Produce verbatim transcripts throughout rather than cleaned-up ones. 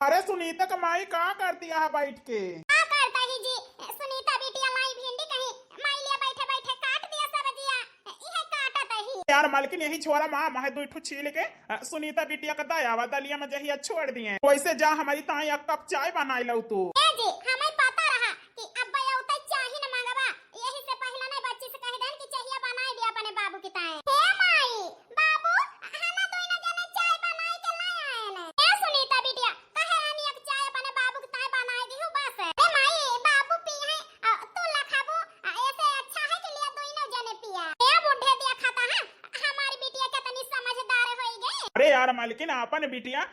अरे सुनीता का माई का करती है बैठ के? का करता ही जी, सुनीता बिटिया माई भिंडी कहीं, माई लिए बैठे बैठे काट दिया सब्जिया, इहे काटत ही। यार मालकिन, यही छोरा माँ माहे दुई ठो छील के, अ, सुनीता बिटिया का दया वा दलिया में जहिया छोड़ दिए। वैसे जा हमारी ताई एक कप चाय बनाई लऊ तू। ए जी, हमें पता रहा कि अब्बा अउते चाही न मंगवा, यही से पहला नहीं बच्ची से कह देन कि चहिया बनाई दिया अपने बाबू की ताई। हे माई, बाबू, हना दोनों जने चाय बनाई के ले आए ने। ए सुनीता बिटिया, कहे रहनी एक चाय अपने बाबू के ताई बनाए दिहु बस। ए माई, बाबू पी है, आ, तू लखाबू, आ, ऐसे अच्छा है कि लिया दोनों जने पिया। ए बूढ़े दिया खाता है, हमारी बिटिया कितनी समझदार होई गई। अरे यार मालकिन, आपन बिटिया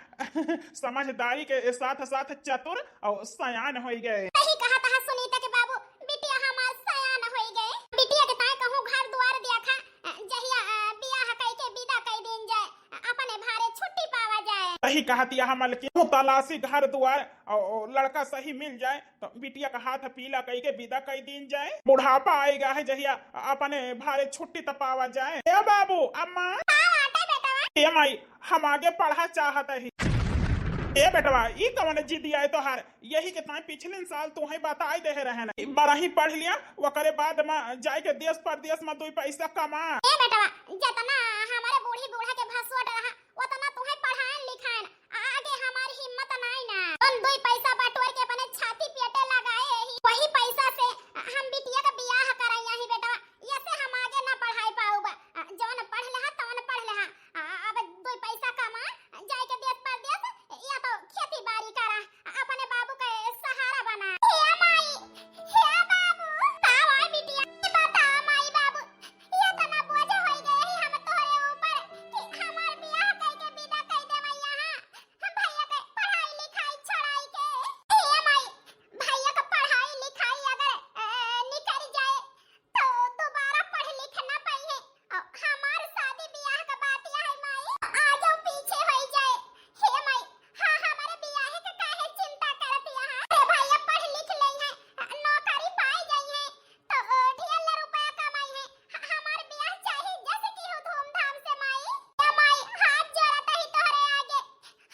समझदारी के साथ साथ चतुर और सयान होई गए। सही कहा था सुनीता के बाबू, बिटिया हमार सयान होई गए। बिटिया के ताई कहूँ घर द्वार दिया था, जहिया, अ, बियाह कई के विदा कई दिन जाए, अपने भारे छुट्टी पावा जाए। सही कहत यह मलकिन, तू तलाशी घर दुआर और, और लड़का सही मिल जाए तो बिटिया का हाथ पीला कई के विदा कई दिन जाए। बुढ़ापा आएगा है जहिया अपने भारे छुट्टी त पावा जाए। ए बाबू, अम्मा। हाँ, आटे बेटवा। ए माई, हम आगे पढ़ा चाहत ही। ए बेटवा, ई कवन जिद आए तोहार? यही के ताई पिछले साल तुहे बताई देहे रहे न, बरही पढ़ लिया, ओकरे बाद में जाए के देश परदेश में दुई पैसा कमा। ए बेटवा, जितना हमारे बूढ़ी बूढ़ा के भसुअट रहा, उतना तुहे पढ़ाएन लिखाएन, आगे हमारी हिम्मत नाई ना। हम दुई पैसा बटोर के अपने छाती पेटे लगाए ही, वही पैसा से हम बिटिया का बियाह कराई ही बेटवा, ये से हम आगे ना पढ़ाई पाऊबा। जवन पढ़ लेहा तवन पढ़ लेहा, अब दुई पैसा कमा, जाए के देश परदेश, या तो खेती बारी करा, अपने बाबू के सहारा बना। हे माई, हे बाबू, का होय बिटिया? ई बता माई बाबू, ये तना बोझ होई गए ही हम तोहरे ऊपर कि हमार बियाह कई के विदा कई देवा यहाँ, हम भैया के पढ़ाई लिखाई छड़ाई के। हे माई, भैया का पढ़ाई लिखाई अगर, अ, निकल जाए तो दोबारा पढ़ लिख ना पाई है। अ, हमार शादी बियाह का बात यह है माई, आ जाओ पीछे होई जाए। हे माई, हाँ, हमारे बियाह के काहे चिंता करत यहाँ? अरे भैया पढ़ लिख ले हैं, नौकरी पाई गई है, तो, अ, ढेर ला रुपया कमाई है। ह-, हमार बियाह चाही जैसे कि हो धूमधाम से माई। या माई, हाथ जोड़त ही तोहरे आगे,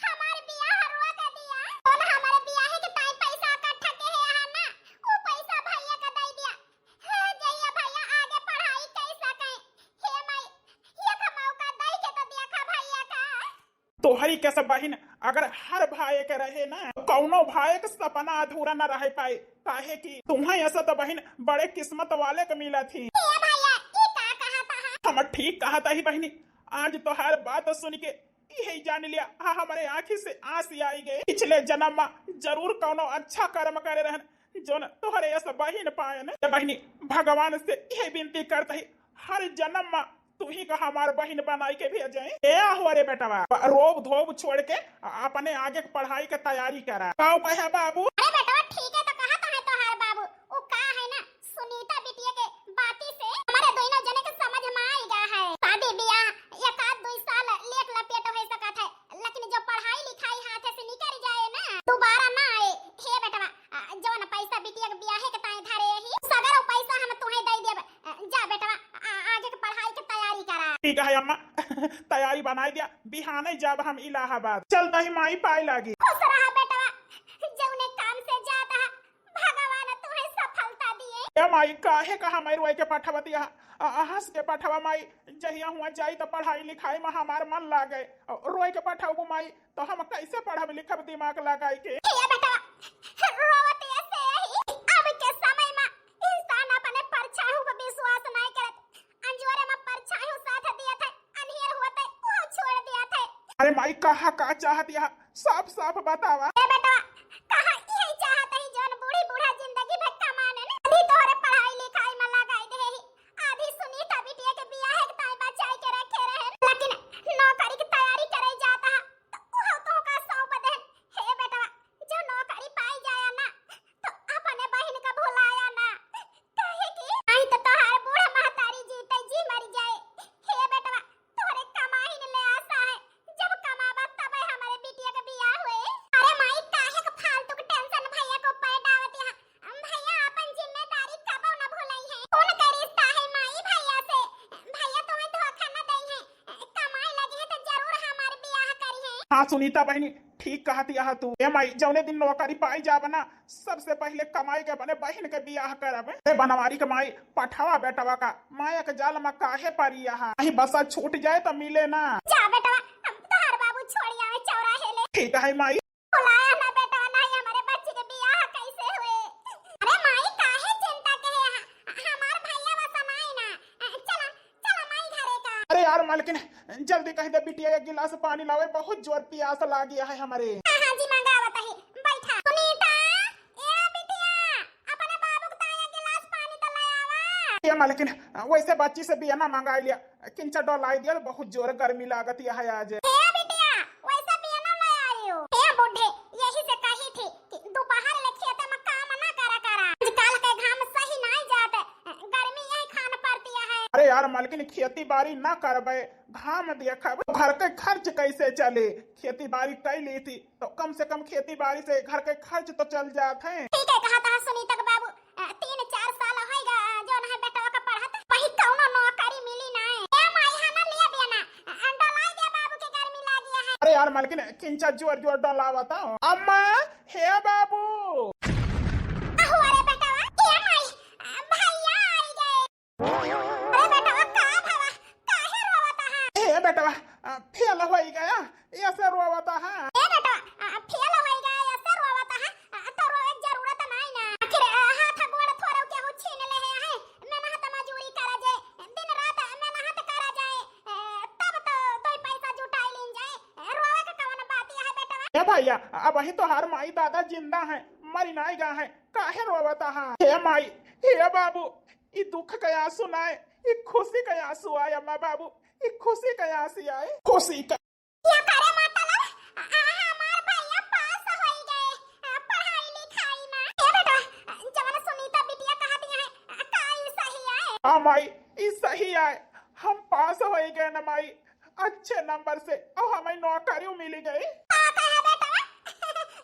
हमार बियाह रुआ कर दिया। कौन हमारे बियाह के ताई पैसा इकट्ठा के है यहाँ ना, वो पैसा भैया का दे दिया। हे जइया भैया आगे पढ़ाई कई सके। हे माई, एक मौका दई के तो देखा भैया का। तोहरी के सब बहिन अगर हर भाई के रहे ना, कौनो भाई के सपना अधूरा न रह पाए, काहे कि तुम्हें ऐसा तो बहिन बड़े किस्मत वाले के मिला थी। हे भैया, ई का कहा था? हम ठीक कहा था ही बहिनी, आज तोहार बात सुन के यही जान लिया, हाँ, हमारे आँखी से आंसी आई गए। पिछले जन्म में जरूर कौनो अच्छा कर्म करे रहन, जोन तोहरे यस बहिन पायन। ए बहिनी, भगवान से यही विनती करत ही, हर जन्म में तू ही का हमार बहिन बनाई के भेजे। ए आहो रे बेटवा, रोब धोब छोड़ के अपने आगे के पढ़ाई के तैयारी करा। काऊ कहे बाबू? अरे बेटवा, ठीक है तो कहा तो है तोहार बाबू। उ का है ना, सुनीता बिटिया के बाती से हमारे दोनों जने के समझ में आई गा है। शादी बियाह एक आध दुई साल लेट लपेट हो सकत है, लेकिन जो पढ़ाई लिखाई हाथ से निकल जाए ना, दोबारा ना आए। हे बेटवा, आ, जवन पैसा बिटिया के बियाहे के ताई धरे ही, सगरो पैसा हम तुहे दे देब। आ, जा बेटवा, आ, आगे के पढ़ाई के तैयारी करा। ठीक है अम्मा, तैयारी बनाई दिया, बिहाने जाब हम इलाहाबाद। चलता ही माई पाए लागी। खुश रहा बेटवा, जौने काम से जात है, भगवान तुहे सफलता दिए। ए माई, काहे का हमारे रोए के पठवतिया? आ, आ, हंस के पठवा माई, जहिया हुआ जाई तो पढ़ाई लिखाई में हमार मन लागे। आ, रोए के पठवबू माई, तो हम कैसे पढ़ब लिखब दिमाग लगाई के? ए बेटवा, रोवत ऐसे ही, अब के समय में इंसान अपने परछाहू पर विश्वास नहीं करत। अंजोरे में परछाहू साथ दिया था, अनियर हुआ था, वो छोड़ दिया था। अरे माई, कहा का चाहत यह? साफ साफ बतावा। ए बेटा, कहा यही चाहत ही जौन बूढ़ी बूढ़ा जिंदगी भर कमाने ने, अभी तोहरे पढ़ाई लिखाई में लगाई दे ही। अभी सुनीता बिटिया के बियाह के ताई बचाई के रखे रहे, लेकिन नौकरी की तैयारी करे जाता है, तो उहो तोहका सौंप दे। हे बेटवा, जो नौकरी पाई जाया ना, तो अपने बहिन का भुलाया ना, काहे कि नहीं तो तोहार बूढ़ा महतारी जीते जी मर जाए। हे बेटवा, तोहरे कमाई न ले आशा है, जब कमाबा तबे हमारे बिटिया के बियाह हुए। अरे माई, काहे के फालतू के टेंशन भैया को ऊपर डालत यहाँ? हम भैया अपन जिम्मेदारी कबो न भुलाई है। कौन के रिश्ता है माई भैया से? भैया तुम्हें धोखा न दई है, कमाई लगे है तो जरूर हमारे बियाह करी है। हाँ सुनीता बहिनी, ठीक कहतिया तू। ए माई, जौने दिन नौकरी पाई जाब ना, सबसे पहिले कमाई के अपने बहिन के बियाह करब। ए बनवारी के माई, पठावा बेटवा का, माया के जाल मा काहे परी अहा? कहीं बसा छूट जाए त मिले ना। जा बेटवा, अब तोहार बाबू छोड़ी आवे चौराहे ले। ठीक है माई। बुलाया ना बेटवा, नहीं हमारे बच्ची के बियाह कैसे हुए? अरे माई, काहे चिंता के है? ह-, हमार भैया बस माई ना। अ, चला, चला माई घरे का। अरे यार मालकिन, जल्दी कह दे बिटिया एक गिलास पानी लावे, बहुत जोर प्यास लागी है हमारे। हाँ, हाँ जी, मंगावत ही, बैठा। सुनीता, ए बिटिया, अपने बाबू के ताई एक गिलास पानी तो ले आवा। ए मालकिन, वैसे बच्ची से बिया ना मंगा लिया, किंचा डोलाई दिया, बहुत जोर गर्मी लागत है आज। ए बिटिया, वैसे बिया ना ले आयो। ए बूढ़े, यही से कही थी कि दोपहर ले खेते में काम ना करा करा। आजकल के घाम सही नहीं जाते, गर्मी यही खान पड़ती है। अरे यार मालकिन, खेती बाड़ी ना करबे, घाम देखब, घर के खर्च कैसे चले? खेती बाड़ी कर ली थी तो कम से कम खेती बाड़ी से घर के खर्च तो चल जात है। ठीक है, कहा था सुनीता के बाबू, अ, तीन चार साल होइगा, अ, जौन है बेटवा का पढ़त, वही कौनो नौकरी मिली नाय। ए माई, हमें लिए बिया ना, अ, डोलाई दे, बाबू के गर्मी लागी है। अरे यार मालकिन, किंचा जोर जोर डोलावत हो। अम्मा, हे बाबू। अहो, अरे बेटवा, ए माई, अ, भैया आई गए। अरे बेटवा, का भवा? काहे रोवत हा? ए बेटवा, अ, फेल होई गया, ऐसे रोवत हा। ए बेटवा, अ, फेल होई गया, ऐसे रोवत हा। अ, तो रोवे के जरूरत नहीं ना। आखिर, अ, हाथ गोड़ थोड़ो केहू छीन ले है, है? मेहनत मजूरी करा जे, दिन रात मेहनत करा जाए, अ, तब तो दो पैसा जुटाई लीन जाए। अ, रोवे के कवन बात है बेटवा? ए भैया, अबही तोहार माई दादा जिंदा है, मरी नाई गा है, काहे रोवत हा? हे माई, हे बाबू, ई दुख के आंसू ना आए, ई खुशी के आंसू आए अम्मा बाबू, ई खुशी के आंसू आए, खुशी के। या करे मतलब, आ, हमार भैया पास होई गए, आ, पढ़ाई लिखाई में। ए बेटा, जवन सुनीता बिटिया कहत है, आ, का ई सही आए? हाँ माई, ई सही आए, हम पास होई गए ना माई, अच्छे नंबर से, और हमें नौकरी मिली गई। का कहा बेटवा?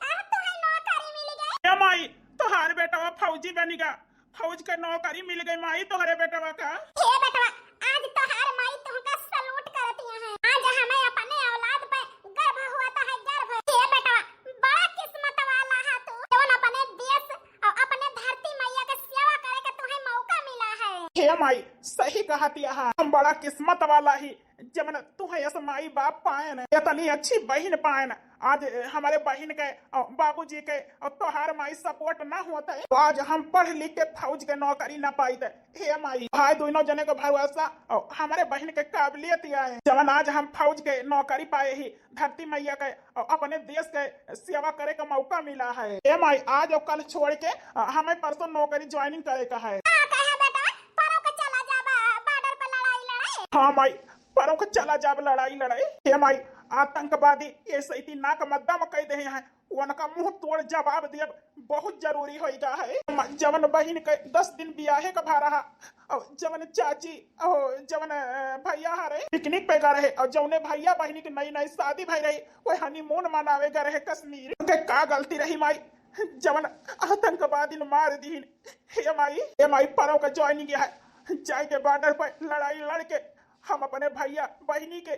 आ, तुम्हें नौकरी मिली गई? ए माई, तोहार बेटवा फौजी बनी गा, फौज के नौकरी मिल गई माई तोहरे बेटवा का। हे बेटवा, आज तोहार माई तुमका सलूट करती है। आज हमें अपने औलाद पे गर्व हुआ तो है, गर्व। हे बेटवा, बड़ा किस्मत वाला है तू, जवन अपने देश और अपने धरती मैया के सेवा करे के तुम्हें मौका मिला है। हे माई, सही कहती है, हम बड़ा किस्मत वाला ही, जवन तुहे यस माई बाप पाएन, इतनी अच्छी बहिन पाएन। आज हमारे बहिन के और बाबूजी के और तोहार माई support ना होत है, तो आज हम पढ़ लिख के फौज के नौकरी ना पाइत। हे माई, भाई दोनों जने के भरोसा और हमारे बहिन के काबिलियत आए, जवन आज हम फौज के नौकरी पाए ही, धरती मैया के और अपने देश के सेवा करे का मौका मिला है। हे माई, आज और कल छोड़ के, अ, हमें परसों नौकरी joining करे का है। का कहे बेटा, परसों के चला जाबा border पे लड़ाई लड़े? हाँ माई, परसों के चला जाब लड़ाई लड़े। हे माई, आतंकवादी ये सैती नाक मद्दा में कह दे हैं, उनका मुंह तोड़ जवाब दियब बहुत जरूरी होई गा है। म-, जवन बहिन के दस दिन बियाहे का भा रहा, और जवन चाची, और जवन, अ, भैया हा रहे, picnic पे गा रहे, और जौने भैया बहिनी के नई नई शादी भई रही, वो honeymoon मनावे गा रहे कश्मीर। उनके का गलती रही माई, जवन आतंकवादी ने मार दीन? हे माई, हे माई, परसों का joining है, जाए के border पर लड़ाई लड़ के हम अपने भैया बहिनी के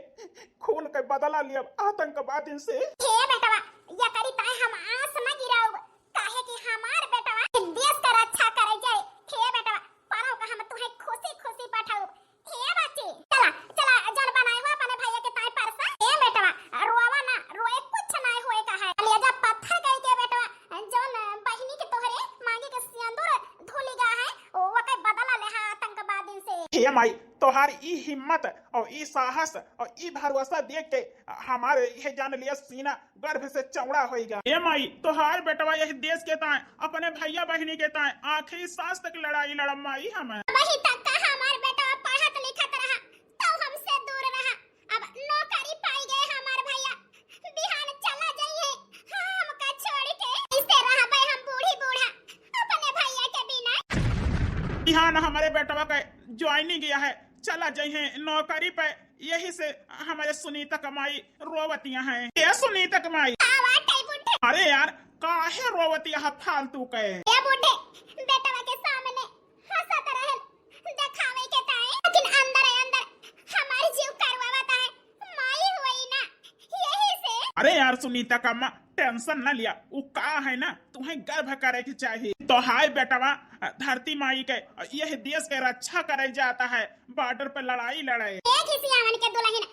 खून के बदला लियब आतंकवादिन से। हे बेटवा, या करी ताए हम आस न गिराउब, काहे कि हमार बेटवा देश का रक्षा करे जाए। हे बेटवा, परसों का हम तुहे खुशी खुशी पठाउब। हे बच्ची, चला, चला, जन बनाए हुआ अपने भैया के ताए परसा। हे बेटवा, रोवा ना, रोए कुछ नहीं होए का है। कलेजा पत्थर कई के बेटवा, जौन बहिनी के तोहरे मांगी के सिंदूर धुली गा है, वो के बदला ले हा आतंकवादिन से। हे माई, तोहार ई हिम्मत और ई साहस और ई भरोसा देख के हमारे ये जान लिया सीना गर्व से चौड़ा होई गा। ए माई, तोहार बेटवा यही देश के ताए, अपने भैया बहिनी के ताए आखिरी सांस तक लड़ाई लड़म माई हम। वही तक का हमार बेटवा पढ़त लिखत रहा, तो हमसे दूर रहा। अब नौकरी पाई गए हमार भैया, बिहान चला जाइए हमका छोड़ के। कैसे रहबे हम बूढ़ी बूढ़ा अपने भैया के बिना? बिहान हमारे बेटवा के joining है, चला जाइए नौकरी पे। यही से हमारे सुनीता क माई रोवतिया है। ए सुनीता क माई। का बात है बूढ़े? अरे यार, काहे रोवतिया है फालतू के? ए बूढ़े, बेटवा के सामने हंसत रहल, देखावे के ताए, लेकिन अंदर अंदर हमार जीव करवावत है, माई हुई ना, यही से। अरे यार, सुनीता का माँ, tension न लिया, उ का है ना, तुहैं गर्व करे के चाही। तोहार बेटवा धरती माई के, यह देश के रक्षा करे जात है, border पे लड़ाई लड़े। ए घिसियावन के दुलहिन,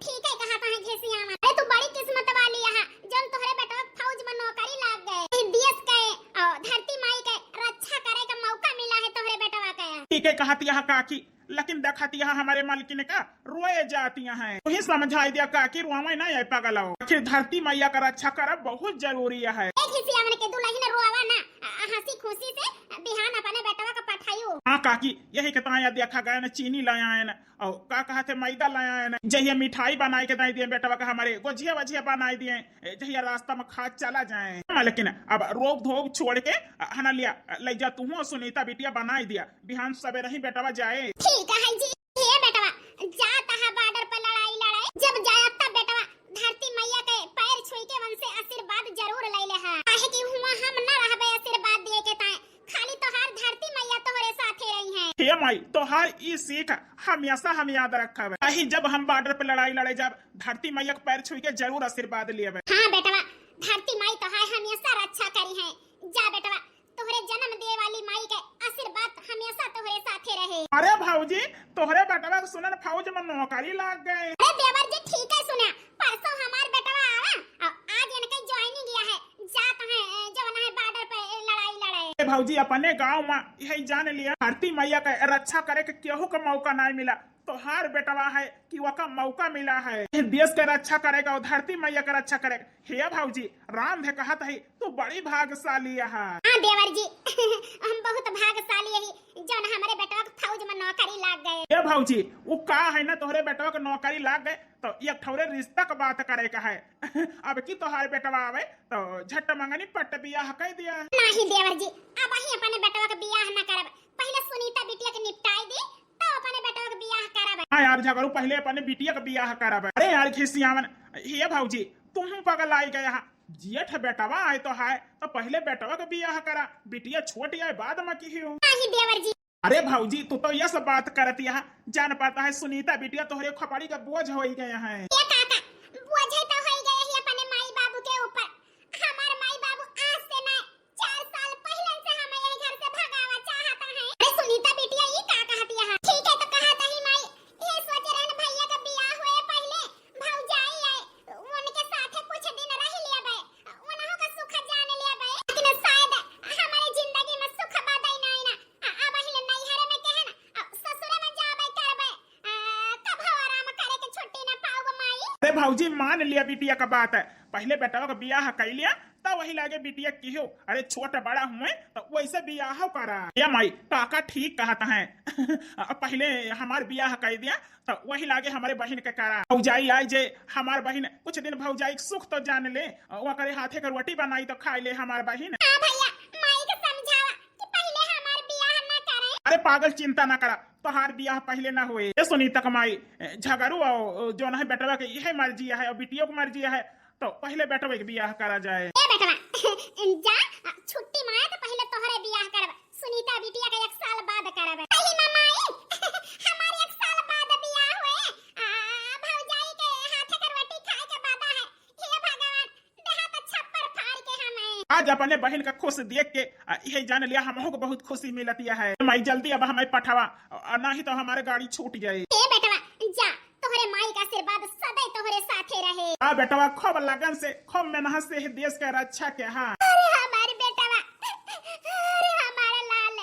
ठीक है कहत है घिसियावन। अरे तू बड़ी किस्मत वाली है, जौन तोहरे बेटवा के फौज में नौकरी लाग गए। ई देश के, अ, धरती माई के रक्षा करे का मौका मिला है तोहरे बेटवा के। ठीक है कहत है काकी, लेकिन देखत है हमरे मलकिन का रोए जात है। तुहीं समझाई दिया काकी, रोवे ना ये पगलौ। आखिर धरती मैया का रक्षा करब बहुत जरूरी है। ए घिसियावन के दुलहिन रोवा ना, अ, हँसी खुशी से बिहान अपने बेटवा का पठायू। हाँ काकी, यही के ताया देखा गए न, चीनी लाया है न, और का कहत है, मैदा लाया है न, जहिया मिठाई बनाई के दे दिए बेटवा का हमरे, गोझिया वझिया बनाई दिए, ए, जहिया रास्ता में खा चला जाए। मलकिन अब रोब धोब छोड़ के, अ, हना लिया, अ, ले जा तुहूँ सुनीता बिटिया बनाई दिया, बिहान सबेरे ही बेटवा जाए। ठीक है जी। हे बेटवा, जात है border पे लड़ाई लड़े, जब जाए तब बेटवा धरती मैया के पैर छुई के उनसे आशीर्वाद जरूर ले ले है, काहे कि हुआ हम न रहबे आशीर्वाद दिए के ताए, खाली तोहार धरती मैया तोहरे साथे रही है। हे माई, तोहार ई सीख हमेशा हम याद रखब, कहीं जब हम border पे लड़ाई लड़े जाब, धरती मैया के पैर छुई के जरूर आशीर्वाद लेबे। हाँ बेटवा, धरती माई तोहार हमेशा रक्षा करी है। जा बेटवा, तोहरे जन्म दे वाली माई के आशीर्वाद हमेशा तोहरे साथे रहे। अरे भौजी, तोहरे बेटवा के सुनन फौज में नौकरी लाग गए। अरे देवर जी, ठीक है सुना, परसों हमार बेटवा आवा, और आज इनके joining है, जात है, जौन है border पे लड़ाई लड़े। ए भौजी, अपने गाँव में यही जान लिया, धरती मैया के रक्षा करे के केहू के मौका नहीं मिला। तोहार बेटवा है कि वका मौका मिला है देश के रक्षा करेगा और धरती मैया के रक्षा करेगा। हे भौजी, राम धे कहत है, तू बड़ी भाग्यशाली है। हाँ देवर जी, हम बहुत भाग्यशाली ही, जौन हमरे बेटवा के फौज में नौकरी लाग गए। हे भौजी, वो का है ना, तोहरे बेटवा के नौकरी लाग गए तो एक ठौरे रिश्ता के बात करे का है। अब की तोहार बेटवा आवे तो झट मंगनी पट बियाह कर दिया। नहीं देवर जी, अब ही अपने बेटवा के बियाह न करब, पहले सुनीता बिटिया के निपटाई दी, तब अपने बेटवा के बियाह करब। हाँ यार झगड़ू, पहले अपने बिटिया के बियाह करब। अरे यार घिसियावन, हे भौजी, तुम पगल आई गया है। जेठ बेटवा आए तो है, तो पहले बेटवा के बियाह करा, बिटिया छोट आए बाद में की हो। नहीं देवर जी। अरे भौजी, तू तो यह सब बात करत यहाँ, जान पाता है सुनीता बिटिया तोहरे खोपड़ी का बोझ हो गए हैं। ये काका, बोझे तो हो गए ही अपने माई बाबू के ऊपर। हमार माई बाबू आज से ना, चार साल पहले से हम यही घर से भगावा चाहता है। अरे सुनीता बिटिया, ई का कहत यहाँ? ठीक है तो कहत ही माई, ये सोच रहन भैया का बियाह हुए पहले भौजाई आए, उनके साथे कुछ दिन रह लेबे, उनहु का सुख जान लेबे। लेकिन शायद हमारे जिंदगी में सुख बदई नहीं ना। आ, अब हिले नैहरे में कहे ना, अब ससुरे में जाबे करबे, आ, कब आराम करे के छुट्टी ना पाऊब माई। अरे भौजी, मान लिया बिटिया का बात है, पहले बेटवा का बियाह कर लिया, तब वही लागे बिटिया की हो। अरे छोट बड़ा हुए तो वैसे बियाह करा। या माई, काका ठीक कहत हैं। पहले हमार बियाह कर दिया, तो वही लागे हमरे बहिन के करा। भौजाई आई जे हमार बहिन कुछ दिन भौजाई के सुख तो जान ले, ओकरे हाथे के रोटी बनाई तो खाई ले हमार बहिन। हाँ भैया, माई के समझावा कि पहले हमार बियाह ना करे। अरे पागल, चिंता ना करा, तोहार बियाह पहले ना होए। ए सुनीता के माई, झगड़ू आओ, जौन है बेटवा के यही मर्जी है और बिटियो के मर्जी है, तो पहले बेटवा के बियाह करा जाए। ए बेटवा, जा, छुट्टी माए तो पहले तोहरे बियाह करब। सुनीता बिटिया का एक साल बाद करब। सही में माई, हमार एक साल बाद बियाह हुए, आ, भौजाई के हाथे के रोटी खाए के वादा है। हे भगवान, देहा तो छप्पर फाड़ के हमें। आज अपने बहिन का खुश देख के, आ, यही जान लिया हमहू को बहुत खुशी मिलतिया है। माई जल्दी अब हमें पठावा, आ, नहीं तो हमारे गाड़ी छूट जाए। ए बेटवा, जा, तोहरे माई का आशीर्वाद सदै तोहरे साथे रहे। आ बेटवा, खूब लगन से, खूब मेहनत से ही देश के रक्षा के, हाँ। अरे हमार बेटवा, अरे हमार लाल।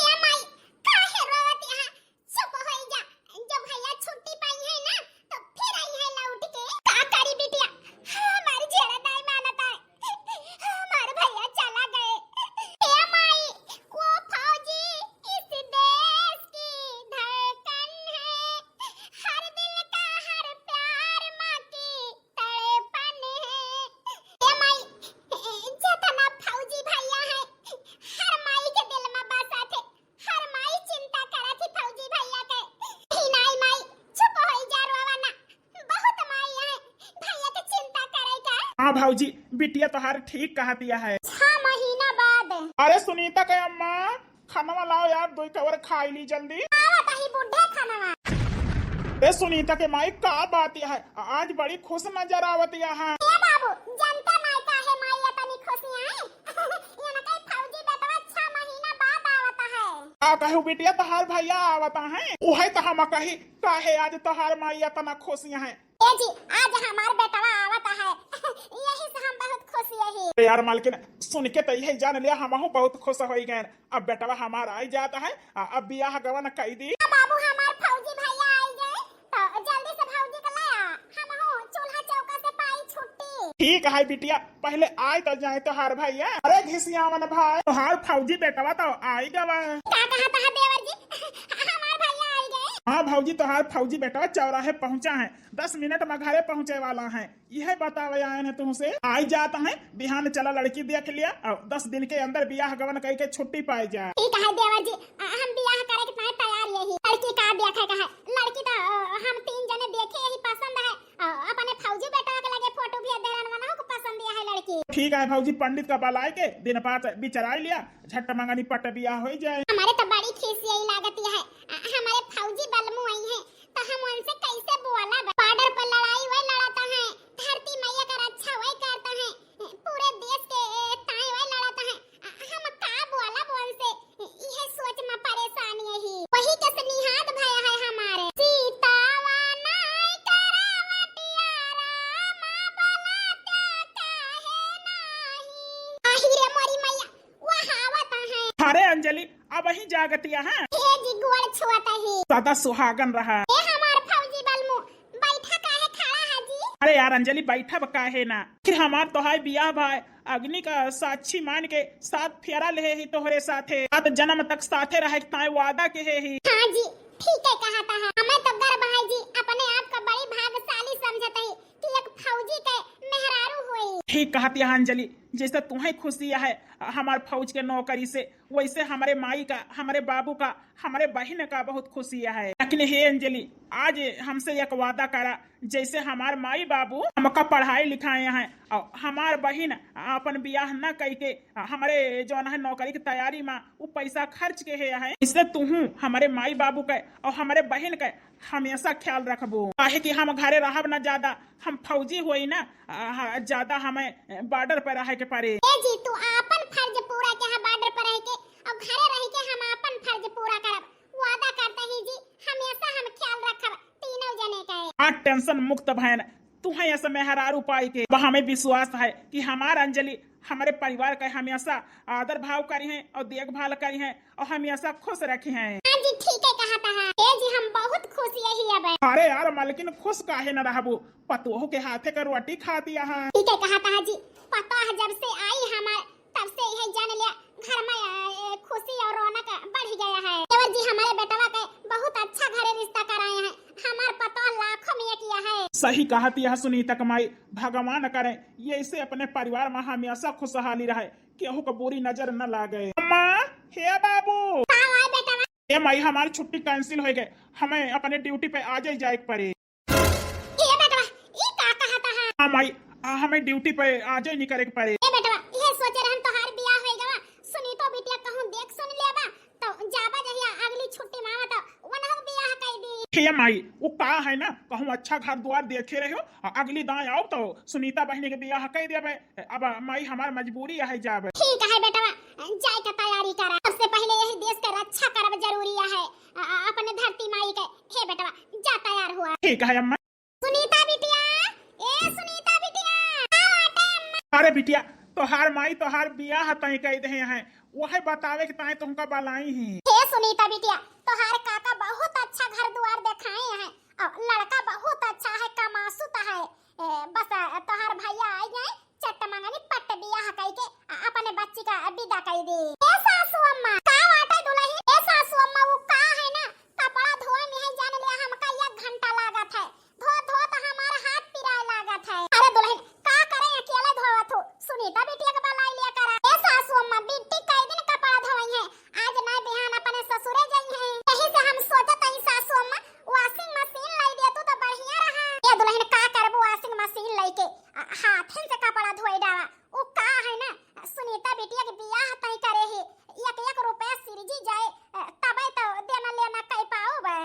ए माई, काहे रोवत यहाँ? चुप होई जा। जब भैया छुट्टी पाई है ना, तो फिर आई है लौट के। का करी बिटिया, हमार झेड़ा दाई मानत है। हमार भैया चला गए। ए माई, वो फौजी इस देश की धड़कन है। हर दिल का हर प्यार माँ की तड़पन है। ए माई, जेतना फौजी भैया है, हर माई के दिल में बसा थे। हर माई चिंता करत ही फौजी भैया के। ही नाई माई, चुप होई जा, रोवा ना। बहुत माई है, भैया के चिंता करे के। हाँ भौजी, बिटिया तोहार ठीक कहतिया है। छह महीना बाद। अरे सुनीता के अम्मा, खानवा लाओ यार, दो कवर खाई ली जल्दी। आवत ही बुढ़े खानवा। ए सुनीता के माई, का बात है, आज बड़ी खुश नजर आवत यहाँ। ए बाबू, जानते नाई काहे माई इतनी खुशी है? इनके फौजी बेटवा छह महीना बाद आवता है। का कहू बिटिया, तोहार भैया आवता है, उहे तो हम कही, काहे आज तोहार माई इतना खुशी है? ए जी, आज हमार बेटवा आवता है, यही से हम बहुत खुश यही। अरे यार मालकिन, सुन के तो यही जान लिया, हमहू बहुत खुश हो गए। अब बेटवा हमार आई जात है, आ, अब बियाह गवन कई दी। आ बाबू, हमार फौजी भैया आई गए, तो जल्दी से भौजी के ले आ, हमहू चूल्हा चौका से पाई छुट्टी। ठीक है बिटिया, पहले आए तो जाए तोहार भैया। अरे घिसियावन भाई, तोहार फौजी बेटवा तो आई गवा। का कहत है देवर जी? हमार भैया आई गए। हाँ भौजी, तोहार फौजी बेटवा चौराहे पहुँचा है, दस मिनट में घरे पहुँचे वाला है। यह बतावे आयन है तुमसे, आई जात है, बिहान चला लड़की देख लिया और दस दिन के अंदर बियाह गवन कई के छुट्टी पाए जाए। ठीक है देवर जी, अ, हम बियाह करे के ताई तैयार यही। लड़की का देखे का है? लड़की तो, अ, हम तीन जने देखे यही पसंद है। अ, अपने फौजी बेटवा के लगे फोटो भेज दे रहन, वनहु को पसंद है लड़की। ठीक है भौजी, पंडित का बलाए के दिन बात बिचराई लिया, झट मंगनी पट बियाह हो जाए। हमारे तो बड़ी खीस यही लागत है, अ, हमारे फौजी बलमू आई है, तो हम उनसे कैसे बोलब? बॉर्डर पर लड़ाई वही लड़ता है, धरती मैया का रक्षा वही करता है, पूरे देश के ताई वही लड़ता है। हम का बोलब उनसे? इहे सोच में परेशान यही। वही के से निहाद भय है हमारे। सीतावा नाई करावटिया रामा बोला त्या काहे नाही। आही रे मोरी मैया, वह आवत है। अरे अंजलि, अब ही जागतिया है। हे जी, गोड़ छुअत ही। सदा सुहागन रहा। ए हमार फौजी बलमू, बैठा काहे खड़ा है जी? अरे यार अंजलि, बैठब काहे ना? फिर हमार तोहार बियाह भाई अग्नि का साक्षी मान के सात फेरा लेहे ही तोहरे साथे, सात जन्म तक साथे रहे के ताए वादा केहे ही। हाँ जी, ठीक है कहत है। हमें तो गर्व है जी, अपने आप का बड़ी भाग्यशाली समझत ही कि एक फौजी के मेहरारू होई। ठीक कहत है अंजलि, जैसे तुहे खुशी है हमार फौज के नौकरी से, वैसे हमरे माई का, हमरे बाबू का, हमरे बहिन का बहुत खुशी है। लेकिन हे अंजलि, आज हमसे एक वादा करा, जैसे हमार माई बाबू हमका पढ़ाए लिखाए हैं और हमार बहिन अपन बियाह न कई के हमरे जौन है नौकरी की तैयारी में उ पैसा खर्च केहे हैं, इससे तुहू हमरे माई बाबू के और हमरे बहिन के हमेशा ख्याल रखबू, काहे कि हम घरे रहब ना ज्यादा, हम फौजी होई ना, आ, हा, ज्यादा हमें बॉर्डर पर रहे के पड़े। ए जी, तू आपन फर्ज पूरा के, हाँ, बॉर्डर पर रह के और घरे रह के हम आपन फर्ज पूरा करब। वादा करते ही जी, हमेशा हम ख्याल रखब तीनों जने का। आ टेंशन मुक्त भयन, तुहे ऐसे मेहरारू पाई के। अब हमें विश्वास है कि हमार अंजलि हमरे परिवार का हमेशा आदर भाव करी हैं और देखभाल करी हैं और हमेशा खुश रखी हैं। हाँ जी, ठीक है कहत है। ए जी, हम बहुत खुश यही अब। अरे यार मलकिन, खुश काहे न रहबू? पतोह के हाथे का रोटी खाती है। ठीक है कहत है जी, पतोह जब से आई हमार, तब से यह जान लिया घर में, अ, खुशी और रौनक बढ़ गया है। देवर जी हमारे बेटवा के बहुत अच्छा घरे रिश्ता कराए हैं, हमार पतोह लाखों में एक यह है। सही कहत यह सुनीता कमाई, भगवान करे ये इसे अपने परिवार में हमेशा खुशहाली रहे, केहू को बुरी नजर न लागे। अम्मा, हे बाबू। का है बेटवा? ए माई, हमार छुट्टी cancel हो गए, हमें अपने duty पे आ जाए, जाए के पड़े। ए बेटवा, ई का कहत है? हाँ माई, आ, हमें duty पे आ जाए नहीं करे के पड़े। ए बेटवा, ये सोचे रहन तोहार बियाह हो गवा, सुनीतो बिटिया कहूँ देख सुन लेबा, तो जाबा जहिया अगली छुट्टी में आवा तो वनहु बियाह कर दी। हे माई, वो का है ना, कहूँ अच्छा घर द्वार देखे रहो, आ, अगली दाएं आओ तो सुनीता बहिनी के बियाह कर देबे। अब माई हमार मजबूरी है जाबे। ठीक है बेटवा, जाए के तैयारी करा। सबसे पहले यही देश के रक्षा करब जरूरी है, अ, अ, अपने धरती माई के। हे बेटवा, जा तैयार हुआ। ठीक है अम्मा। सुनीता बिटिया, ए सुनीता बिटिया, का बाटे अम्मा? अरे बिटिया, तोहार माई तोहार बियाह तय कई दे हैं, वही बतावे के ताई तुमका बलाई ही। हे सुनीता बिटिया, तोहार काका बहुत अच्छा घर दुआर देखाए हैं, और लड़का बहुत अच्छा है, कमासुत है। ए, बस, अ, तोहार भैया आई गए, चट मंगनी पट बियाह कई के, अ, अपने बच्ची का विदा कई दी। ए सासू अम्मा, का बाटे दुलही? ए सासू अम्मा, वो का है ना, कपड़ा धोए में है जान लिया हमका एक घंटा लागत है, धो धो तो हमार हाथ पिराए लागत है। अरे दुलही, का करे अकेले धोवत हो? सुनीता बिटिया के बलाई लिया करा। ए सासू अम्मा, बिट्टी कई दिन कपड़ा धोई है, आज ना बिहान अपने ससुरे जाई है। यही से हम सोचत हई सासू अम्मा, washing machine लाई दे तू तो बढ़िया रहा। ए दुलही, का करबू washing machine लाई के? आ, हाथन से कपड़ा धोए डावा। उ का है ना, सुनीता बिटिया के बियाह तय करे ही, एक एक रुपया सिरजी जाए, अ, तबे तो देना लेना कई पाओ बे।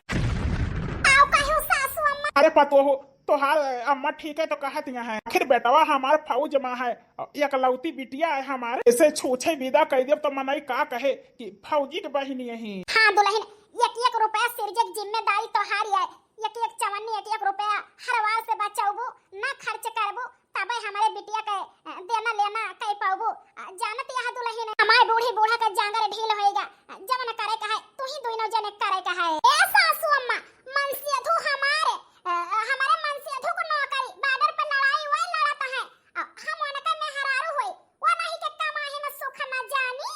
आओ कहो सासू अम्मा। अरे पतोहो, तोहार अम्मा ठीक है तो कहत यहाँ है, आखिर बेटवा हमार फौज मा है, एकलौती बिटिया है हमार, इसे छूछे विदा कइ देब तो मनई का कहे कि फौजी के बहिनी यही। हाँ दुलहिन, एक एक रुपया सिरजे के जिम्मेदारी तोहार है, एक एक चवन्नी, एक एक रुपया हर वार से बचौबू, ना खर्च करबू, तबे हमरे बिटिया के, अ, देना लेना कइ पाउबू। अ, जानत यह दुलहिन, हमार बूढ़ी बूढ़ा के जांगर ढील होइगा। अ, जवन करे का है, तू ही दुइनो जने करे का है। ए सासू अम्मा, मनसेधू हमारे, अ, हमारे मनसेधू को नौकरी, बॉर्डर पर लड़ाई वही लड़त है। अ, हम उनका मेहरारू होई, वो नहीं के कमाई में सुख न जानी।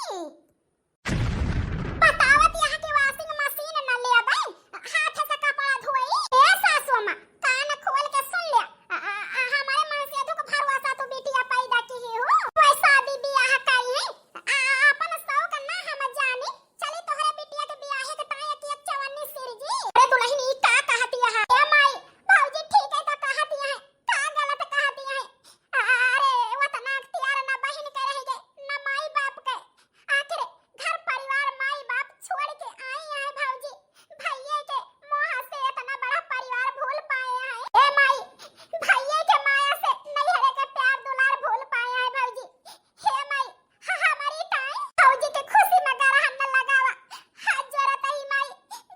बतावत यहाँ कि washing machine न लेबै, हाथ से कपड़ा धोई। ए सासू अम्मा, कान खोल के सुन ले। आ, आ, आ, हमारे मनसेधू को भरोसा तू बिटिया पैदा की ही हो। कोई शादी बियाह करी है, आ, आ, अपन शौक ना हम जानी। चली तोहरे बिटिया के बियाहे के ताई एक एक चवन्नी सिरजी। अरे दुलहिन, ई का कहत यहाँ? ए माई, भौजी ठीक है तो कहत यहाँ, का गलत कहत यहाँ? अरे, वतना अख्तियार ना बहिन के रह गए, ना माई बाप के। आखिर घर परिवार माई बाप छोड़ के आई हैं भौजी। भैये के मोह से इतना बड़ा परिवार भूल पाए हैं। ए माई, भैये के माया से नैहरे के प्यार दुलार भूल पाए हैं भौजी। हे माई, ह-, हमारी ताई भौजी के खुशी में गरहन न लगावा। हाथ जोड़त ही माई,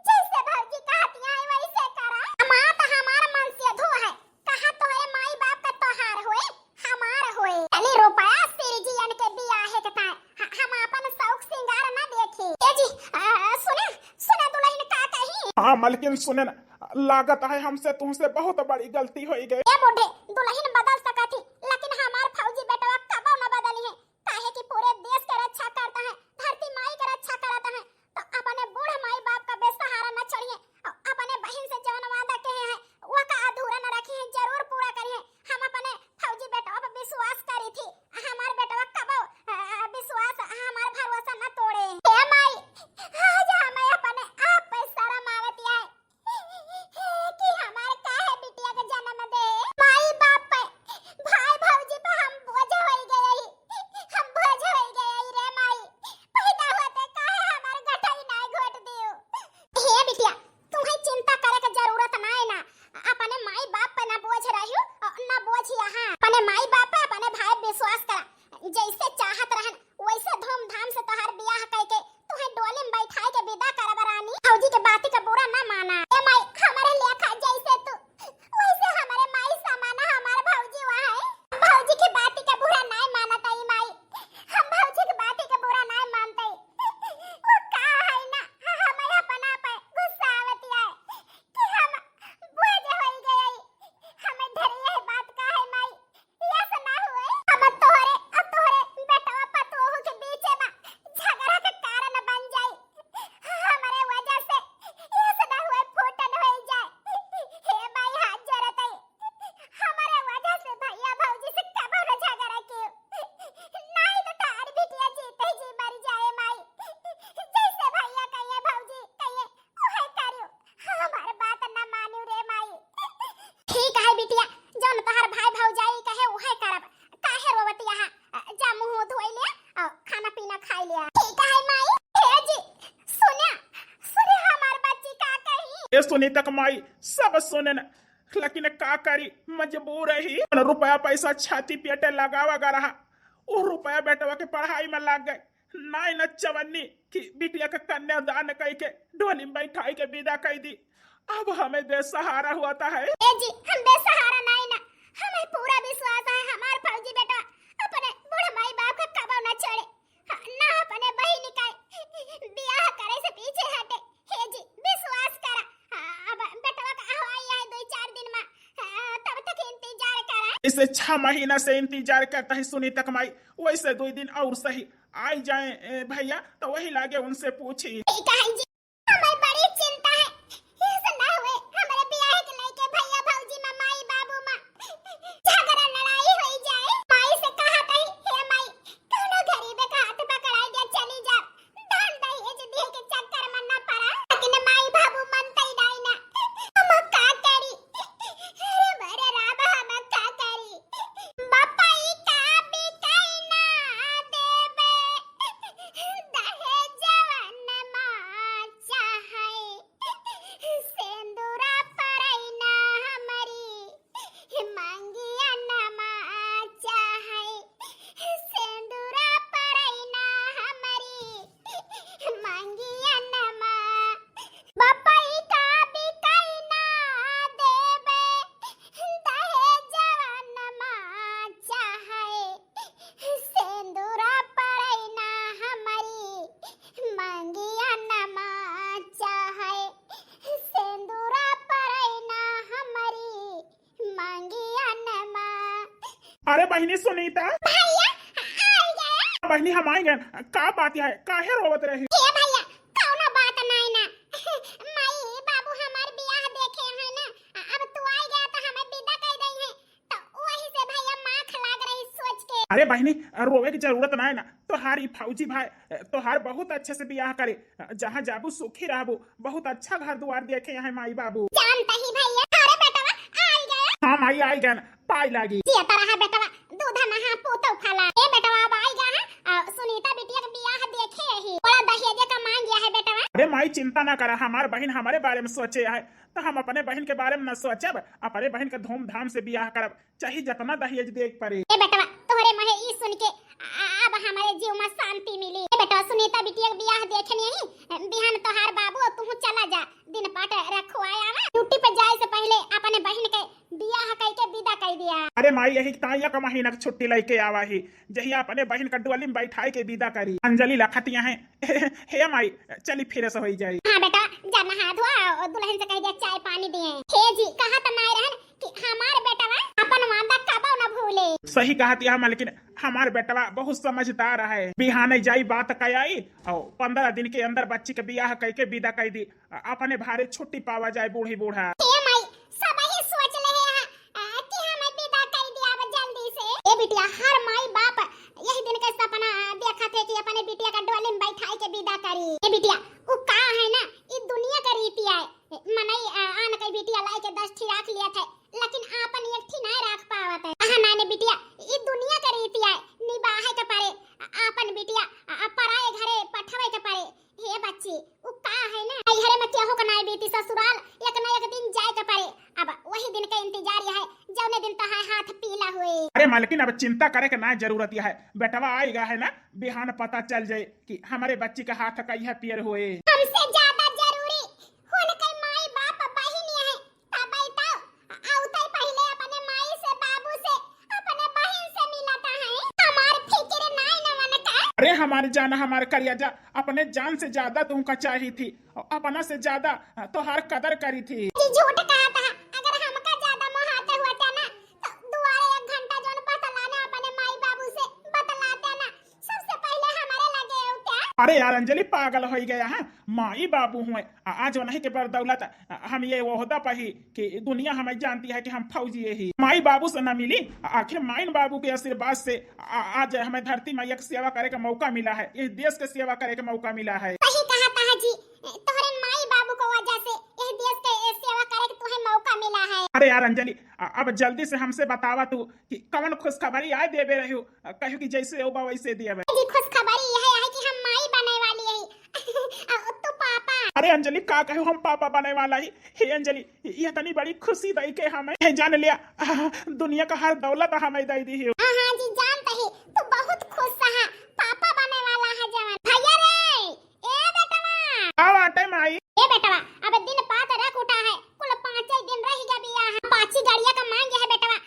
जैसे भौजी कहती हैं वैसे करा। माँ तो हमार मनसेधू है, कहा तोहरे माई बाप का तोहार होए, हमार होए। चली रुपया सिरजियन के बियाहे के ताय, ह-, हम आपन शौक सिंगार ना देखी। ए जी, अ, सुने, सुने दुलहिन का कही? हाँ मलकिन सुने ना, लागत है हमसे तुमसे बहुत बड़ी गलती होई गई। ए बूढ़े, दुलहिन बदल सकत ही, लेकिन हमार फौजी बेटवा कबो न बदली है, काहे कि पूरे देश के रक्षा करता है, धरती माई के रक्षा करता है। तो अपने बूढ़ माई बाप का बेसहारा न छोड़िए, और अपने बहिन से जवन वादा कहे हैं, वो का अधूरा न रखिए, जरूर पूरा करिए। हम अपने फौजी बेटवा पर विश्वास करी थी, हमार बेटवा कबो, अ, विश्वास, हमार भरोसा न तोड़े। हे माई, आज हमें अपने आप पे शर्म आवत है कि हमार काहे बिटिया के जन्म दे। माई बाप पे, भाई भौजी पे हम बोझ होई गए ही, हम बोझ होई गए ही रे माई। पैदा होते काहे हमार गठई नाय घोट दियो। हे बिटिया, तुम्हें चिंता करे के जरूरत नाय ना, अपने माई बाप पे ना बोझ रहियो, ना बोझ यहाँ। अपने माई बाप पे, अपने भाई विश्वास करा, जैसे चाहत रहन वैसे धूमधाम से तोहार बियाह कइके तुहे डोली में बैठाए के विदा करब रानी। भौजी के बाती का बुरा ना माना। ए माई, हमरे लेखा जैसे तू, वैसे हमरे माई समाना हमार भौजी वहाँ है। भौजी के बाती का बुरा ना मानत ई माई, हम भौजी के बाती का बुरा ना मानत ई। वो का है ना, हमें अपना पे गुस्सा आवत है कि हम बोझ होई गए, हमें धरी यह बात का है माई। यस ना हुए, हम तोहरे और तोहरे बेटवा पतोहू के बीचे में झगड़ा के कारण बन जाई। हमरे वजह से यस ना हुए, फूटन होई जाए। हे माई, हाथ जोड़त हई, हमरे वजह से भैया भौजी से कबो न झगड़ा कियो। नहीं तो तार बिटिया जीते जी मर जाए माई। जैसे भैया कहिए, भौजी कहिए, उहे करियो। हमार बात ना मानियो रे माई। ठीक है बिटिया, जौन तोहार भाई भौजाई कहे उहे करब। काहे रोवत यहाँ? जा मुँह धोई ले, आ, खाना पीना खाई ले। ठीक है माई। हे जी, सुन्या, सुन्या हमार बच्ची का कही? ए सुनीता के माई, सब सुने न, लेकिन का करी, मजबूर ही। रुपया पैसा छाती पेटे लगावा गा रहा, वो रुपया बेटवा के पढ़ाई में लाग गए। नाई न चवन्नी कि बिटिया के कन्यादान कई के डोली में बैठाई के विदा कई दी। अब हमें बेसहारा हुआ था है। ए जी, हम बेसहारा नाई ना, हमें पूरा विश्वास है हमार फौजी बेटा अपने बूढ़ माई बाप के कबो ना छोड़े, ह-, ना अपने बहिनी का बियाह करे से पीछे हटे। हे जी, विश्वास करा, हाँ, अब बेटवा का हवाई आए दो चार दिन में, हाँ, तब तक इंतजार करा। इसे छह महीना से इंतजार करता है सुनीता के माई, वैसे दो दिन और सही। आई जाए, ए, भैया, तो वही लागे उनसे पूछी। ठीक है जी, हमें बड़ी चिंता है। ऐसा ना हुए, हमारे बियाह के लेके भैया भौजी में, माई बाबू में झगड़ा लड़ाई होई जाए। माई से कहा तई, "हे माई, कौनो गरीबे का हाथ पकड़ाई दे, चली जा। दान दहेज दिए के चक्कर में ना पड़ा।" लेकिन माई बाबू मनते ही नहीं ना। हम का करी? अरे मेरे राम, हम का करी? बापा ई का बिकाई ना देबे, दहेजवन माँ अरे बहिनी सुनीता। भैया, आ गया। बहिनी हम आइ गए। का बात है, काहे रोवत रही? ए भैया, कौनो बात नहीं ना। माई बाबू हमार बियाह देखे हैं ना, अब तू आइ गया तो हमें विदा कर दई है, तो वही से भैया माख लाग रही सोच के। अरे बहिनी, रोवे की जरूरत ना है ना, तोहार ई फौजी भाई, तोहार बहुत अच्छे से बियाह करे, जहाँ जाबू सुखी रहबू, बहुत अच्छा घर दुआर देखे हैं माई बाबू। जानता ही भैया। अरे बेटवा, आइ गया। हाँ माई, आइ गए, पाई लागी। जियत रहा बेटवा, दूध नहा पूतौ फला। ए बेटवा, अब आइ गया है, आ, सुनीता बिटिया के बियाह देखे ही, बड़ा दहेजे का मांग गया है बेटवा। अरे माई, चिंता ना करा, हमार बहिन हमारे बारे में सोचे है, तो हम अपने बहिन के बारे में ना सोचब, अपने बहिन के धूमधाम से बियाह करब, चाहे जितना दहेज दे के पड़े। ए बेटवा, तोहरे मुँहे ई सुन के आ, अब हमारे जीव में शांति मिली। ए बेटवा, सुनीता बिटिया के बियाह देखे नहीं, बिहान तोहार बाबू और तू चला जा, दिन पाट रखवाए आवा। ड्यूटी पे जाए से पहले अपने बहिन के बियाह कई के विदा कई दिया। अरे माई, यही ताई एक महीना के छुट्टी लेके आवा ही, जहिया अपने बहिन का डोली में बैठाए के विदा करी। अंजलि लखतिया है। हे माई, चली फिर से होई जाई। हाँ बेटा, जा नहा धोआ, दुल्हन से कह दिया चाय पानी दिए। हे जी, कहा त नाय रहन कि हमार बेटवा अपन वादा कबो न भूले। सही कहत यह मालकिन, हमार बेटवा बहुत समझदार है। बिहाने जाई बात कयाई और पंद्रह दिन के अंदर बच्ची के बियाह कई के विदा कई दी, अपने भारे छुट्टी पावा जाए बूढ़ी बूढ़ा। ए माई, सब ही सोच ले है, आ, कि हमें विदा कई दिया अब जल्दी से। ए बिटिया, हर माई बाप यही दिन के सपना, आ, देखत है कि अपने बिटिया का डोली में बैठाई के विदा करी। ए बिटिया, उ का है ना, ई दुनिया का रीति आए। मनई, आ, आन कई बिटिया लाई के दस ठी राख लिया थे, लेकिन आपन एक ठी नाय राख पावत है। आहा, नाय ने बिटिया, ई दुनिया का रीति आए, निबाहे के परे, आ, आपन बिटिया, आ, आ, पराए घरे पठवे के परे। हे बच्ची, उ का है ना, नैहरे में केहू के नाय बीती ससुराल, एक न एक दिन जाए के परे। अब वही दिन के इंतजार यह है, जौने दिन तहार हाथ पीला हुए। अरे मालकिन, अब चिंता करे के ना जरूरत यह है, बेटवा आएगा है ना, बिहान पता चल जाए कि हमारे बच्ची का हाथ का यह पियर हुए। हमसे ज्यादा जरूरी उनके माई बाप बहिन है, तबई तो औते पहिले अपने माई से, बाबू से, अपने बहिन से मिलता है। हमार फिक्र नाय न उनका। अरे हमार जान, हमार करिया जा, अपने जान से ज्यादा तुमका चाही थी, और अपना से ज्यादा तोहार कदर करी थी। जी झूठ कहा था, अगर हमका ज्यादा मोहाते हुआ था ना, तो दुआरे एक घंटा जौन बतलाना अपने माई बाबू से बतलाते ना, सबसे पहिले हमारे लगे हो क्या? अरे यार अंजलि, पागल होइ गया है, माई बाबू हुए, आ, आज उन्हीं के बदौलत, आ, हम ये ओहदा पर ही कि दुनिया हमें जानती है कि हम फौजी ही। माई बाबू से न मिली, आ, आखिर माई बाबू के आशीर्वाद से, आ, आज हमें धरती मैया के सेवा करे का मौका मिला है, इस देश के सेवा करे का मौका मिला है। सही कहा था जी, तोहरे माई बाबू को वजह से इस देश के सेवा करे के तुम्हें मौका मिला है। अरे यार अंजलि, आ, अब जल्दी से हमसे बतावा तू कि कवन खुशखबरी आए देबे रही हो, कहो कि जैसे होबा वैसे दिया बे। जी, खुशखबरी यह है कि हम माई बने वाली है। और तू पापा। अरे अंजलि, का कहो हम पापा बने वाला ही? हे अंजलि, यह तनी बड़ी खुशी दई के हमें। हे जान लिया, दुनिया का हर दौलत हमें दे दी हो। हाँ, हाँ जी, जानते ही तू बहुत खुश है, पापा बने वाला है जवान। भैया रे, ए बेटवा। का बाटे माई? ए बेटवा, अब दिन पात रख उठा है, कुल पाँचे दिन रह गया बियाह। पाची गाड़िया का मांग है बेटवा,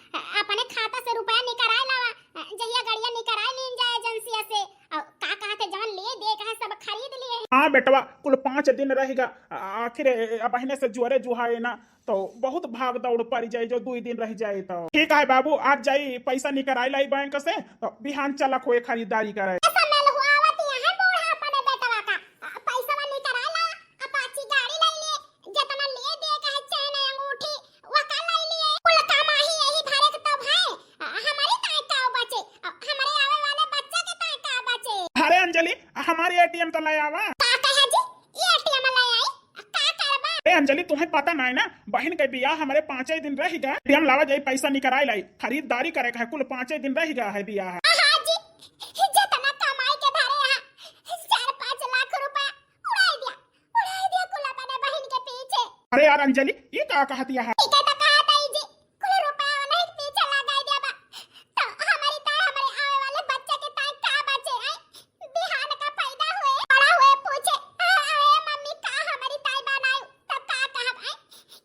अपने खाता से रुपया निकराए लावा, जहिया गाड़िया निकराए लीन जाए एजेंसिया से। और का कहते जवन ले दे कहे सब खरीद लिए। हाँ बेटवा, कुल पाँच दिन रह गया, आ-, आखिर ए, ए, अब अहिने से जुअरे जुहाए ना, तो बहुत भाग दौड़ पड़ जाए जो दुई दिन रह जाए तो। ठीक है बाबू, आज जाई पैसा निकराए लाई बैंक से, तो बिहान चलक होए खरीदारी करे। ऐसा मेल हुआ आवत यहाँ बूढ़ा अपने बेटवा का, आ, पैसा निकराए ला, अपाची गाड़ी ले लिए, जितना ले दे कहे चैन अंगूठी, वो का ले लिए। कुल कमाही यही भरे के तब है, आ, हमारे ताए का बचे, आ, हमारे आवे वाले बच्चा के ताए का बचे। अरे अंजलि, हमारे एटीएम तो ले आवा। का कहे जी? एटीएम ले आई? का करबा? ए अंजलि, तुम्हें पता ना है ना, बहन के बियाह हमारे पाँचे दिन रह गया। एटीएम लावा जाई, पैसा निकराई लाई, खरीदारी करे के है, कुल पाँचे दिन रह गया है बियाह। हाँ जी, जितना कमाई के धरे हैं, चार पाँच लाख रुपया उड़ाई दिया, उड़ाई दिया कुल अपने बहन के पीछे। अरे यार अंजलि, ये का कहती है? ठीक है तो कहा ताई जी, कुल रुपया उन्हीं के पीछे लगाई दिया बा। तो हमारी ताई, हमारे आवे वाले बच्चे के ताई का बचे हैं? बिहान का पैदा हुए, बड़ा हुए पूछे, "आ, आ, ए मम्मी, का हमारी ताई बनाई?" तब का कहब, आय,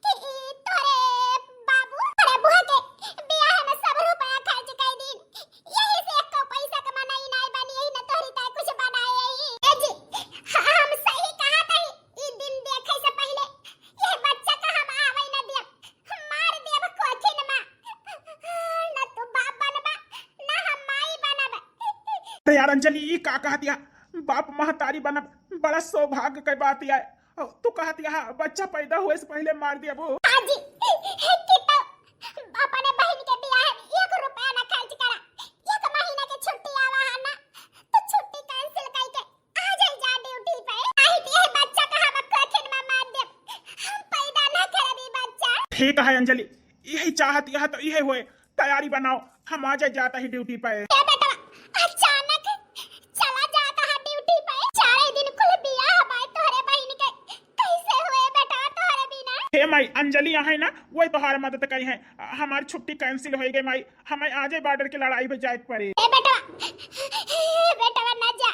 कि ई तोरे बाबू, तोरे बुआ के बियाह में सब रुपया खर्च कर दीन। यही से एको पैसा के मनई नाय बनी, यही न तोहरी ताई कुछ बनाए ही। ए जी, ह-, हम सही कहत हई, ई दिन देखे से पहिले ये बच्चा का हम आवे न दिया। यार अंजलि, ई का कहत या? बाप महतारी बनब बड़ा सौभाग्य के बात या। तू कहत या बच्चा पैदा होए से पहिले मार देबू? आजी, कि तो अपने बहिन के बियाह में एक रुपया ना खर्च करा। एक महीना के छुट्टी आवा है ना, तो छुट्टी cancel करके आ जाई जा ड्यूटी पे। आई तो ये बच्चा का हम कखिन में मार देब। हम पैदा ना करब ई बच्चा। ठीक है अंजलि, यही चाहत यह तो यही होए। तैयारी बनाओ, हम आ जाए जाता ही ड्यूटी पे। ए बेटवा, अचानक चला जाता है ड्यूटी पे। चारे दिन कुल बियाह बाय तोहरे बहिन के, कैसे होए बेटवा तोहरे बिना? हे माई, अंजलि यहाँ है ना, वही तोहार मदद करी है। हमार छुट्टी cancel हो गई माई, हमें आजे बॉर्डर के लड़ाई पे जाए के पड़ी। ए बेटवा, ए बेटवा ना जा,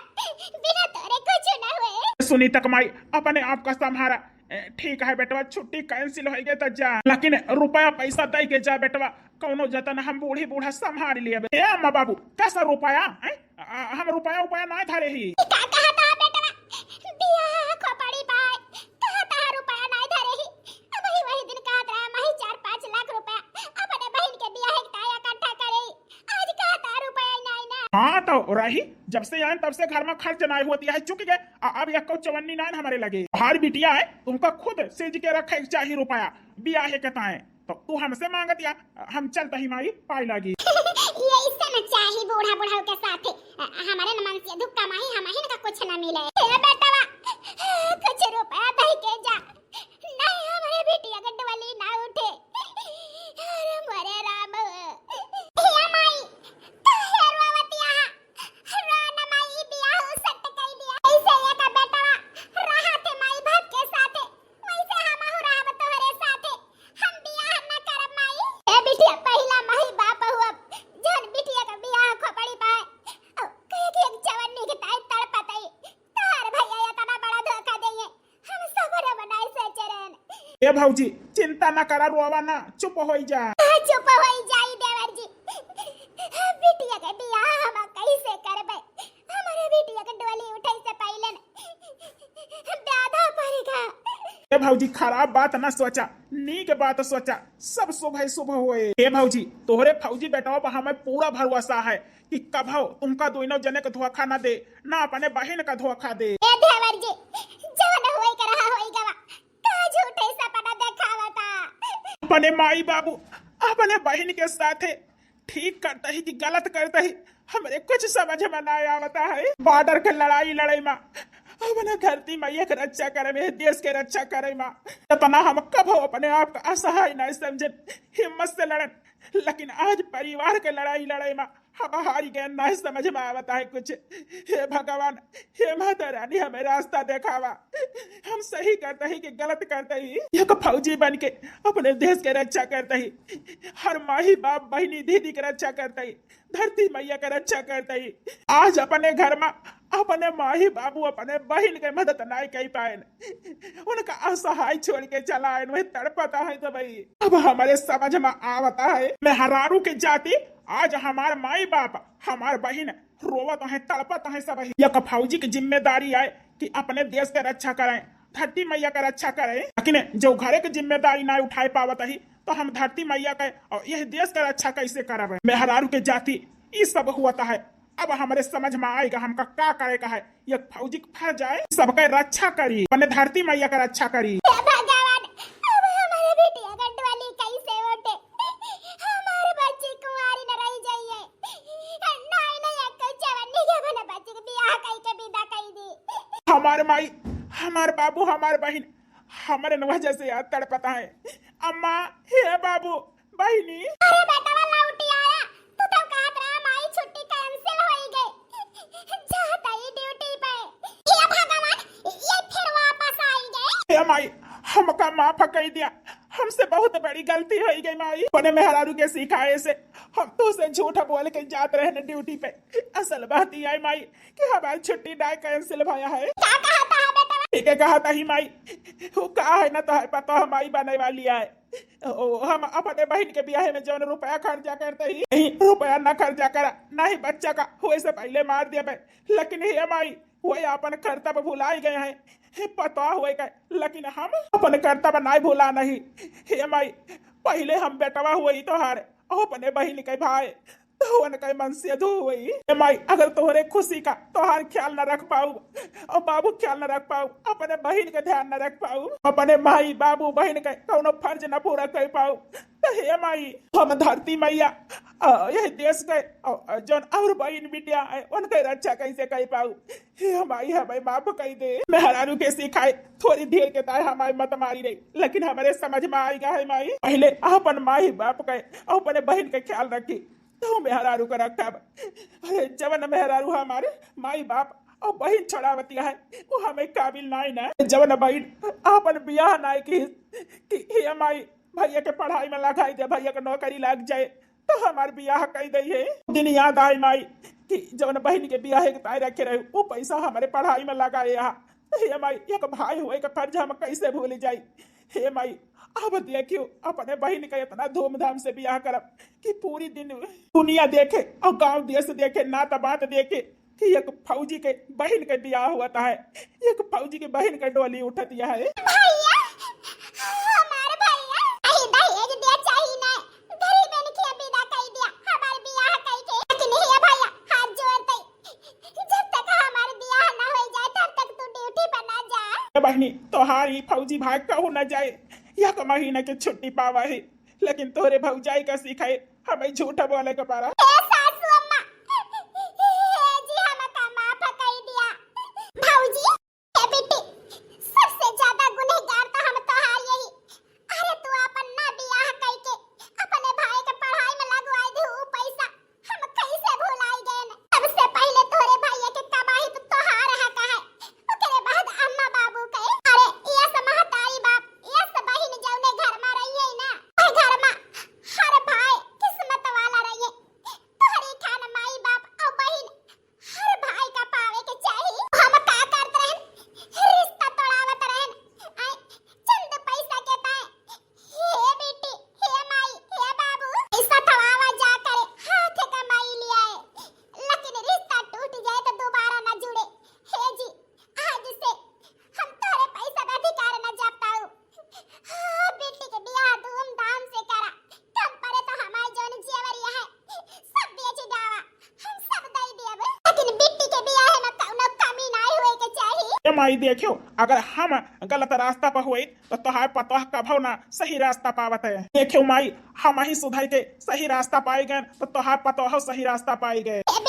बिना तोरे कुछ ना होए। सुनीता के माई, अपने आप का संभारा। ए, ठीक है बेटवा, छुट्टी cancel हो गई तो जा, लेकिन रुपया पैसा दे के जा बेटवा, कौनो जतन हम बूढ़ी बूढ़ा संभाल लियब। ए अम्मा बाबू, कैसा रुपया है? आ, हम रुपया उपया ना धरे ही। का कहता है बेटवा? बियाह खोपड़ी पाए, कहता है रुपया ना धरे ही। अब वही, वही दिन कहत रहा, "माई, चार पाँच लाख रुपया अपने बहिन के बियाह के ताया इकट्ठा करे ही।" आज कहता है रुपया ही नहीं ना। हाँ तो रही, जब से आए तब से घर में खर्च ना होती है, चुक गए। आ, अब एको चवन्नी ना हमारे लगे। हर बिटिया है, उनका खुद सेज के रखे के चाहिए रुपया, बियाह के ताए। तो तू हमसे मांगत या, हम चलत ही माई, पाई लागी। ये इससे न चाही बूढ़ा बुढ़ऊ के साथे, अ, हमारे न मन से दुख कमाई, हम ही न का कुछ न मिले। हे बेटवा, कुछ रुपया दे के जा, नहीं हमारे बिटिया के डोली ना उठे। अरे मोरे राम। हे माई, काहे रोवतिया? रो न माई, बियाह सट कई दिया। ऐसे एक बेटवा रहा थे माई बाप के साथे, वैसे हमहू रहब तोहरे साथे। हम बियाह न करब माई। ए बिटिया, पहिला माई बाप हुआ, जौन बिटिया का बियाह खोपड़ी पाए। औ कहे कि एक जवानी के ताई तड़पत आई। तोहर भैया इतना बड़ा धोखा देइए, हम सबर बनाए सोचे रहन। ए भौजी, चिंता ना करा, रोवा ना, चुप होई जा। हाँ, चुप होई जाई देवर जी। बिटिया के बियाह हम कैसे करबे? हमारे बिटिया के डोली उठे से पहले न ब्याधा पड़ेगा। ए भौजी, खराब बात ना सोचा, नीक बात सोचा, सब शुभ है, शुभ होए। ए भौजी, तोहरे फौजी बेटवा पर हमें पूरा भरोसा है कि कभो तुमका दोनों जने के धोखा ना दे, ना अपने बहिन का धोखा दे। ए देवर जी, जवन होई के रहा होई गवा, का झूठे सपना देखावता? अपने माई बाबू, अपने बहिन के साथे ठीक करता ही कि गलत करता ही, हमरे कुछ समझ में ना आवता है। बॉर्डर के लड़ाई लड़ाई में अपने धरती मैया के रक्षा करे में, देश के रक्षा करे में, इतना हम कभो अपने आप का असहाय नहीं समझन, हिम्मत से लड़न, लेकिन आज परिवार के लड़ाई लड़ाई में हम हारी गए, नहीं समझ में आवता है कुछ। हे भगवान, हे माता रानी, हमें रास्ता देखावा। हम सही करता ही कि गलत करता ही? एक फौजी बन के अपने देश के रक्षा करता ही, हर माही बाप, बहिनी, दीदी के रक्षा करता ही, धरती मैया के रक्षा करता ही। आज अपने घर में अपने माही बाबू, अपने बहिन के मदद नहीं कर पाए, उनका असहाय छोड़ के चला आए, वही तड़पता है तो भाई। अब हमारे समझ में आवता है, मेहरारू के जाति, आज हमार माई बाप, हमार बहिन रोवत हैं, तड़पत हैं सब ही। यह फौजी की जिम्मेदारी है कि अपने देश के रक्षा करें, धरती मैया का रक्षा करें, लेकिन जो घरे के जिम्मेदारी ना उठाए पावत ही, तो हम धरती मैया के और यह देश का रक्षा कैसे करब? मेहरारू के जाति, ई सब हुआ है। अब हमरे समझ में आएगा हमका का करे का है। एक फौजी के फर्ज आए, सबके रक्षा करी, अपने धरती मैया के रक्षा करी। हे भगवान, अब हमारे बिटिया का डोली कैसे उठे? हमारे बच्ची कुंवारी न रह जाइए। नहीं, नहीं, अक्कल जवानी के अपने बच्ची के बियाह कई के विदा कई दी। हमार माई, हमार बाबू, हमार बहिन, हमरे न वजह से यार तड़पता है। अम्मा, हे बाबू, बहिनी। अरे बेटवा लौटी आया, तू तो कहत रहा माई छुट्टी cancel होई गई, जात ही ड्यूटी पे। हे भगवान, ये फिर वापस आई गई। हे माई, हमका माफ कर दिया, हमसे बहुत बड़ी गलती होई गई माई। अपने मेहरारू के सिखाए से हम तुझसे झूठ बोल के जात रहे न ड्यूटी पे। असल बात ये है माई कि हमारी छुट्टी ना cancel भया है। का कहता है बेटवा? ठीक है कहता ही माई, वो का है ना तो है पता, हम माई बने वाली है। ओ, हम अपने बहिन के बियाहे में जौन रुपया खर्चा करते ही, नहीं रुपया ना खर्चा करा, ना ही बच्चा का होए से पहले मार देबे। लेकिन हे माई, वही अपन कर्तव्य भुलाई गए हैं। हे पता होए गए, लेकिन हम अपन कर्तव्य नहीं भुला नहीं। हे माई, पहले हम बेटवा हुए ही तोहार, और अपने बहिन के भाई, तो उनके मन से धो हुई। ए माई, अगर तोहरे खुशी का तोहार ख्याल न रख पाऊ और बाबू ख्याल न रख पाऊ, अपने बहिन के ध्यान न रख पाऊ, अपने माई बाबू बहिन के कौनो फर्ज न पूरा कर पाऊ, तो हे माई, हम धरती मैया, अ, यह देश के, अ, अ, जौन और बहिन बिटिया है, उनके रक्षा कैसे कर पाऊ? हे माई, हमें माफ कर दे। मेहरारू के सिखाए थोड़ी देर के ताए हमारे मत मारी रही, लेकिन हमारे समझ में आएगा है माई, पहले अपन माई बाप के और अपने बहिन के ख्याल रखी, तो मेहरारू को रखब। अरे, जवन मेहरारू हमारे माई बाप और बहिन छोड़ावतिया है, वो हमें काबिल नाई ना। जवन बहिन अपन बियाह नाई की, कि हे माई, भैया के पढ़ाई में लगाई दे, भैया के नौकरी लग जाए, तो हमार बियाह कई दई है। दिन याद आई माई कि जवन बहिन के बियाह के ताई रखे रहे, वो पैसा हमारे पढ़ाई में लगाए यहाँ। तो हे माई, एक भाई हुए का फर्ज हम कैसे भूल जाई? हे माई, अब देखियो, अपने बहिन का इतना धूमधाम से बियाह करब कि पूरी दिन दुनिया देखे और गांव देश देखे, नात बात देखे कि एक फौजी के बहिन के बियाह हुआ है, एक फौजी के बहिन के डोली उठत है। भैया, हमार भैया, अही दहेज दिया चाही ना, गरीबन के विदा कई दिया, हमार बियाह कई के। लेकिन हे भैया, हाथ जोड़ दे, जब तक हमार बियाह ना हो जाए, तब तक तू ड्यूटी पर ना जा। ए बहिनी, तोहार ई फौजी भाई कहूँ ना जाए, एक महीना के छुट्टी पावा है, लेकिन तोरे भौजाई का सिखाए हमें झूठ बोले के पड़ा। ए सासू अम्मा, ए जी, हमका माफ कई दिया। भौजी, ए बेटी, सबसे ज्यादा गुनहगार तो हम तोहार यही। अरे, तू अपन ना बियाह कई के अपने भाई के पढ़ाई में लगवाई दे ऊ पैसा, हम कैसे भुलाई गए न? सबसे पहले तोरे भैया के कमाई तो तोहार हक है, ओकरे बाद अम्मा बाबू के। अरे, यस महतारी बाप, यस बहिन जौने घर में रही है ना, ओह घर में हर भाई किस्मत वाला रही है। तोहरी खान माई बाप और बहिन हर भाई का पावे के चाही। हम का करत रहन, रिश्ता तोड़ावत रहन, आए, चंद पैसा के ताए। हे बेटी, हे माई, हे बाबू, पैसा थवावा जा करे, हाथ कमाई लियाए, लेकिन रिश्ता टूट जाए तो दोबारा ना जुड़े। हे जी, आज से हम तोरे पैसा का अधिकार ना जपताऊ। हाँ, बेटी के बियाह धूमधाम से करा, कम पड़े तो हमार जौन जेवरिया है, सब बेच डावा, हम सब दई देब, लेकिन बेटी के बियाह में कौनो कमी नाई होए के चाही। ए माई, देखियो, अगर हम गलत रास्ता पर होई तो तोहार पतोह कभो ना सही रास्ता पावत है। देखियो माई, हम ही सुधर के सही रास्ता पाई गए तो तोहार पतोह सही रास्ता पाई गए। ए